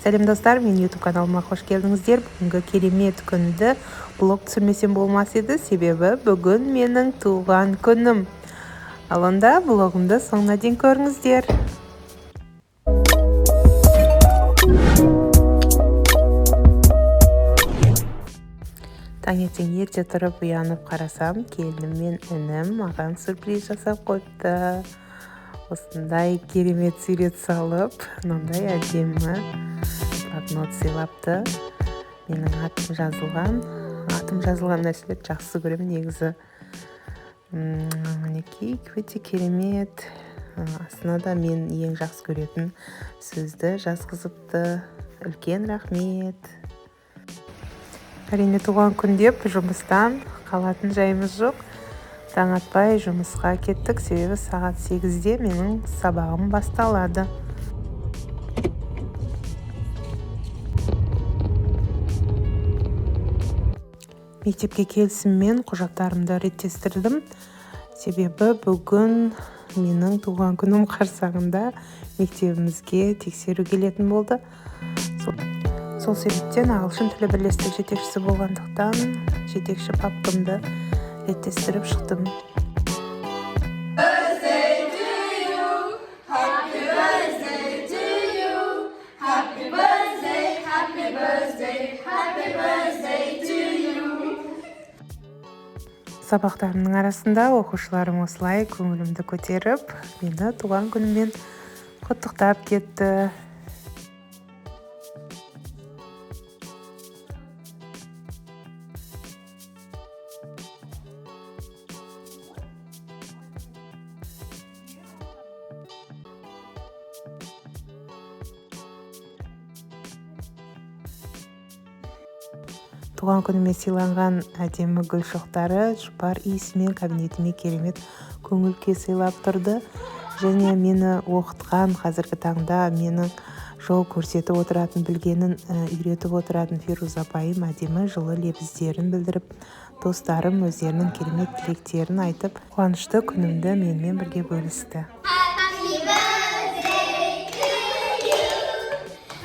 Сәлем, достар! Менің YouTube каналыма қош келдіңіздер. Бүгінгі керемет күнді блог түсірмесем болмас еді, себебі бүгін менің туған күнім. Ал онда блогымды соңына дейін көріңіздер. Таңертең ерте тұрып оянып қарасам, келінім мен інім маған сюрприз жасап қойыпты. Осындай керемет сурет салып, мынандай әдемі блокнот сыйлапты. Менің атым жазылған. Атым жазылған нәрселерді жақсы көремін негізі. Мінекей, өте керемет. Астына да мен ең жақсы көретін сөзді жазғызыпты. Үлкен рахмет. Әрине, туған күн деп жұмыстан қалатын жайымыз жоқ. Таң атпай жұмысқа кеттік, себебі сағат 8-де менің сабағым басталады. Мектепке келісіммен құжаттарымды реттестірдім, себебі бүгін менің туған күнім қарсаңында мектебімізге тексеру келетін болды. Сол себептен ағылшын тілі бірлестік жетекшісі болғандықтан жетекші папкамды реттестіріп шықтым. Birthday to you. Happy birthday to you. Happy birthday, happy birthday, happy birthday to you. Сабақтарымның арасында оқушыларым осылай көңілімді көтеріп, мені туған күніммен құттықтап кетті. Туған күніме сыйланған әдемі гүл шоқтары жұпар иісімен кабинетіме керемет көңіл күй сыйлап тұрды. Және мені оқытқан, қазіргі таңда менің жол көрсетіп отыратын, білгенін үйретіп отыратын Фируза апайым әдемі жылы лебіздерін білдіріп, достарым өздерінің керемет тілектерін айтып, қуанышты күнімді менімен бірге бөлісті. Happy birthday to you.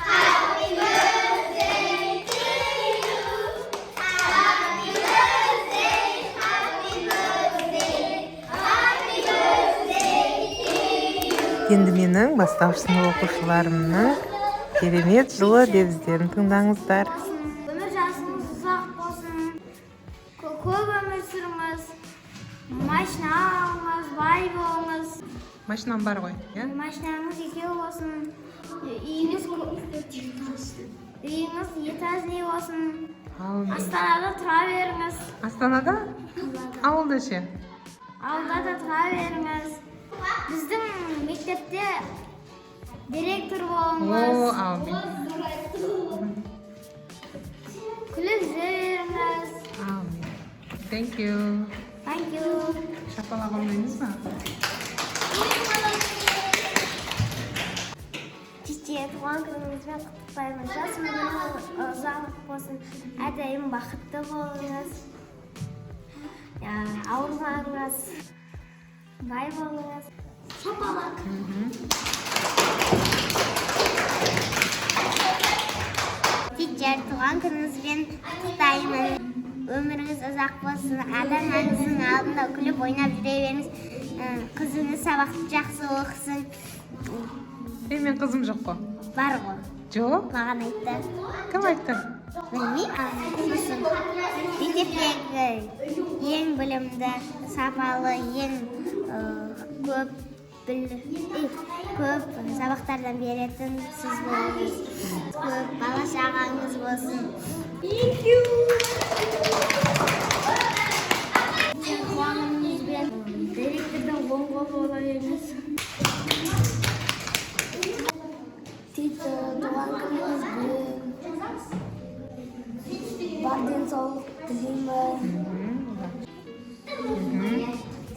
Happy birthday to you. Happy birthday, happy birthday, happy birthday to you. Енді менің бастауыш сынып оқушыларымның керемет жылы лебіздерін тыңдаңыздар. Өмір жасыңыз ұзақ болсын. Көп өмір сүріңіз. Машина алыңыз, бай болыңыз. Машинам бар ғой, иә? Машинаңыз екеу болсын. Үйіңіз этажный болсын. Астанада тұра беріңіз. Астанада? Ауылда ше? Ауылда да тұра беріңіз. Біздің мектепте директор болыңыз. О, әумин. Күліп жүре беріңіз. Әумин. Thank you. Thank you. Шапалақ ұрмаймыз ба? Тете, туған күніңізбен құттықтаймын. Жас өміріңіз ұзақ болсын. Әрдайым бақытты болыңыз. Ауырмаңыз. Бай болыңыз. Шапалақ. Тете, туған күніңізбен құттықтаймын. Өміріңіз ұзақ болсын. Ата-анаңыздың алдында күліп ойнап жүре беріңіз. Қызыңыз сабақты жақсы оқысын. Ей, мен қызым жоқ қой. Бар ғой. Жоқ? Маған айтты. Кім айтты? Білмеймін. Сосын мектептегі ең білімді, сапалы, ең көп сабақтардан беретін сіз болыңыз. Көп бала шағаңыз болсын. Thank you. Туған күніңізбен директордың оң қолы бола беріңіз. Тете, туған күніңізбен бар денсаулық тілеймін.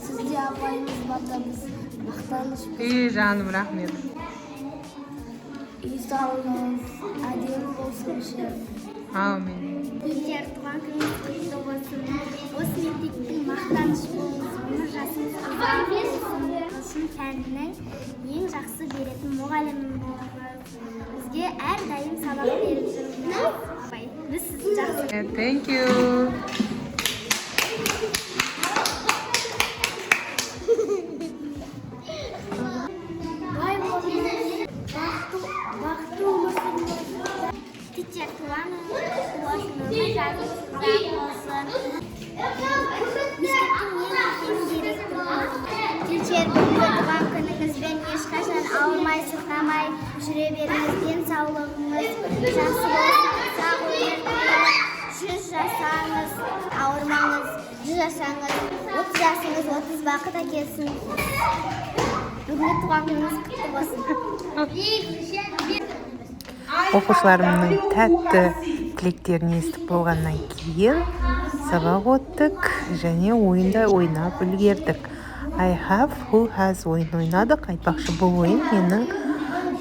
Сізде апайыңыз барда біз мақтанышпыз. Ей, жаным, рахмет. Үй салыңыз, әдемі болсын іші. Әумин. Тете, туған күніңіз құтты болсын. Осы мектептің мақтанышы болыңыз. Өмір жасыңыз ұзақ болсын. Ағылшын пәнінің ең жақсы беретін мұғалімі болыңыз. Бізге әрдайым сабақ беріп жүріңіз. Апай, біз сізді жақсы Thank you. Бай болыңыз, бақытты өмір сүріңіз. Teacher, туған күніңіз құтты болсын, өмір жасыңыз ұзақ болсын. Мектептің ең үлкен директоры. Teacher, бүгінгі туған күніңізбен ешқашан ауырмай, сырқамай жүре беріңіз. Денсаулығыңыз жақсы болсын, ұзақ өмір тілеймін. 100 жасаңыз, ауырмаңыз, 100 жасаңыз, 30 жасыңыз, 30 бақыт әкелсін. Бүгінгі туған күніңіз құтты болсын. Оқушыларымның тәтті тілектерін естіп болғаннан кейін сабақ өттік және ойында ойнап үлгердік. I have, who has ойын ойнадық. Айтпақшы, бұл ойын менің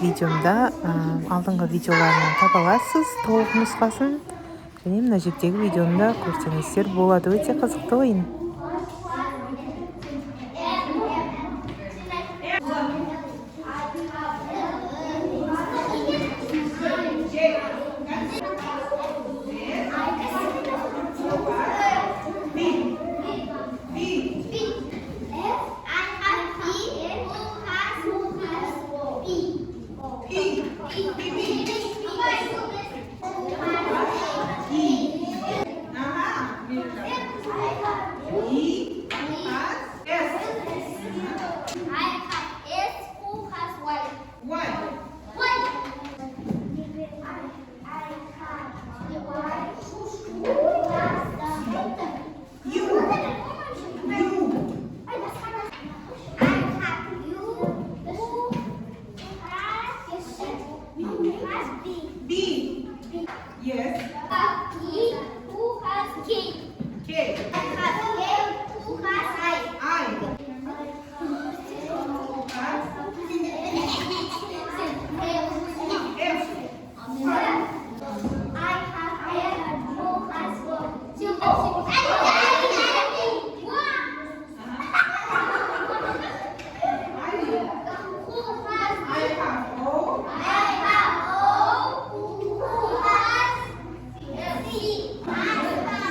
видеомда, алдыңғы видеоларымнан таба аласыз толық нұсқасын және мына жердегі видеоны да көрсеңіздер болады. Өте қызықты ойын. F, I have E, who has P. P. P. P. P. P. E has S. I have S, who has Y. Y. Y. I have Y, who has U. U. I have U, who has B. B. Yes. Have E, who has K. K. I have K, who has I. I. Has F. I have F, who has O. Who has I have O. I have O, who has C. I have D, who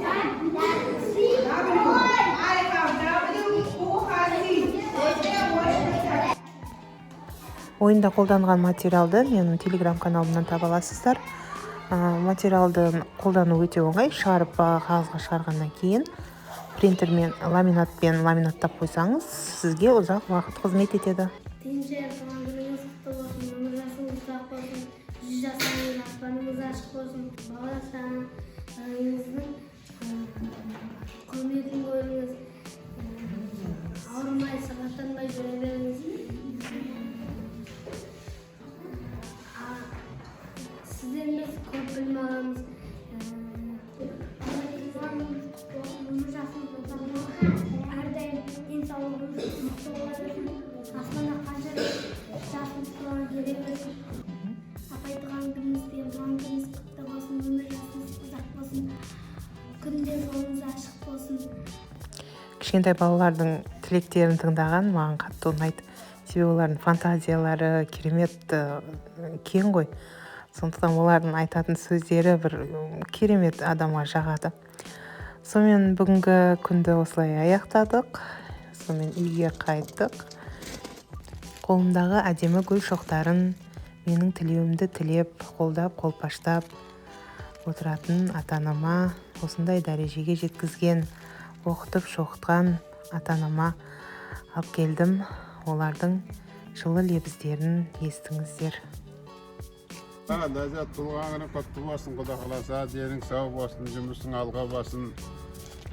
has C. W. I have W. Who has C? Ойында қолданған материалды менің телеграм каналымнан таба аласыздар. Материалды қолдану өте оңай. Шығарып, қағазға шығарғаннан кейін принтермен, ламинатпен ламинаттап қойсаңыз, сізге ұзақ уақыт қызмет етеді. Teacher, туған күніңіз құтты болсын, өмір жасыңыз ұзақ болсын, 100 жасаңыз, аспаныңыз ашық болсын, бала шағаңыздың құрметін көріңіз, ауырмай, сырқаттанбай жүре беріңіз. Сізден біз көп білім аламыз. Туған күніңіз құтты болсын, өмір жасыңыз ұзақ болсын, әрдайым денсаулығыңыз мықты бола берсін, аспанда қанша жасыңыз туған келе берсін. Апай, туған күніңізбен, туған күніңіз құтты болсын, өмір жасыңыз ұзақ болсын, күнде жолыңыз ашық болсын. Кішкентай балалардың тілектерін тыңдаған маған қатты ұнайды, себебі олардың фантазиялары керемет кең ғой. Сондықтан олардың айтатын сөздері бір керемет адамға жағады. Сонымен, бүгінгі күнді осылай аяқтадық. Сонымен, үйге қайттық. Қолымдағы әдемі гүл шоқтарын менің тілеуімді тілеп, қолдап, қолпаштап отыратын ата анама, осындай дәрежеге жеткізген, оқытып шоқытқан ата анама алып келдім. Олардың жылы лебіздерін естіңіздер. Ләззат, туған күнің құтты болсын, құда қаласа, денің сау болсын, жұмысың алға бассын,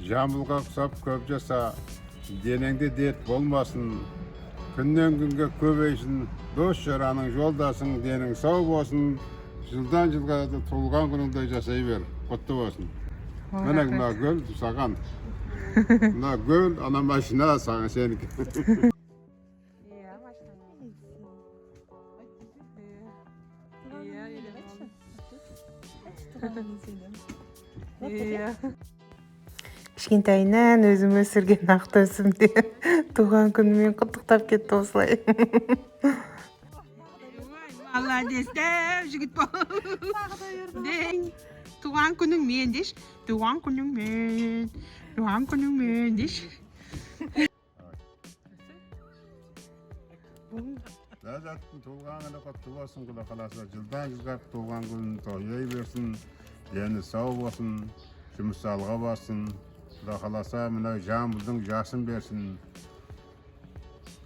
Жамбылға ұқсап көп жаса, денеңде дерт болмасын, күннен күнге көбейсін, дос жараның жолдасың, денің сау болсын, жылдан жылға туылған күніңде жасай бер, құтты болсын. Міне, мына гүл саған. Мына гүл, ана машина саған, сенікі. Иә, машина. Иә, иә. Кішкентайынан өзім өсірген Ақтөсім де туған күнімен құттықтап кетті осылай. Молодец, дәу жігіт бол. Туған күніңмен деші. Туған күніңмен. Туған күніңмен деші. Ләззаттың туған күні құтты болсын, құда қаласа жылдан жылға туған күнін тойлай берсін, дені сау болсын, жұмысы алға бассын, құда қаласа мынау Жамбылдың жасын берсін,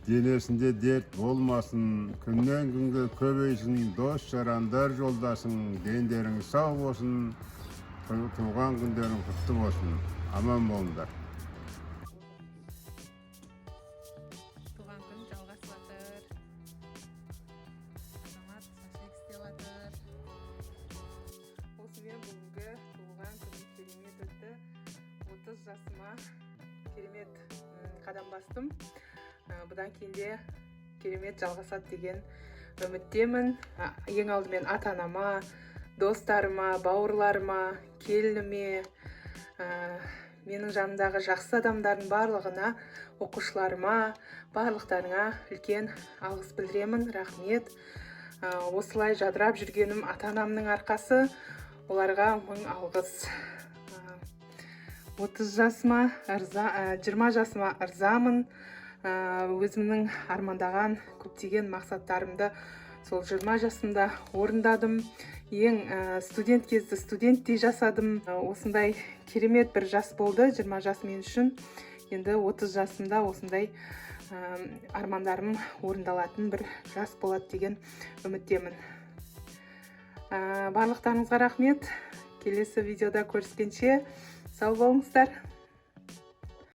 денесінде дерт болмасын, күннен күнге көбейсін, дос жарандар жолдасын, дендерің сау болсын, туған күндерің құтты болсын, аман болыңдар. Туған күн жалғасып жатыр. Азамат шашлык істеп жатыр. Осымен бүгінгі туған күнім керемет өтті. 30 жасыма керемет қадам бастым. Бұдан кейін де керемет жалғасады деген үміттемін. Ең алдымен ата анама, достарыма, бауырларыма, келініме, менің жанымдағы жақсы адамдардың барлығына, оқушыларыма, барлықтарыңа үлкен алғыс білдіремін, рахмет. Осылай жадырап жүргенім ата анамның арқасы, оларға мың алғыс. 30 жасыма ырза, 20 жасыма ырзамын. Өзімнің армандаған көптеген мақсаттарымды сол 20 жасымда орындадым. Ең студент кезді студенттей жасадым. Осындай керемет бір жас болды 20 жас мен үшін. Енді 30 жасымда осындай армандарым орындалатын бір жас болады деген үміттемін. Барлықтарыңызға рахмет. Келесі видеода көріскенше сау болыңыздар.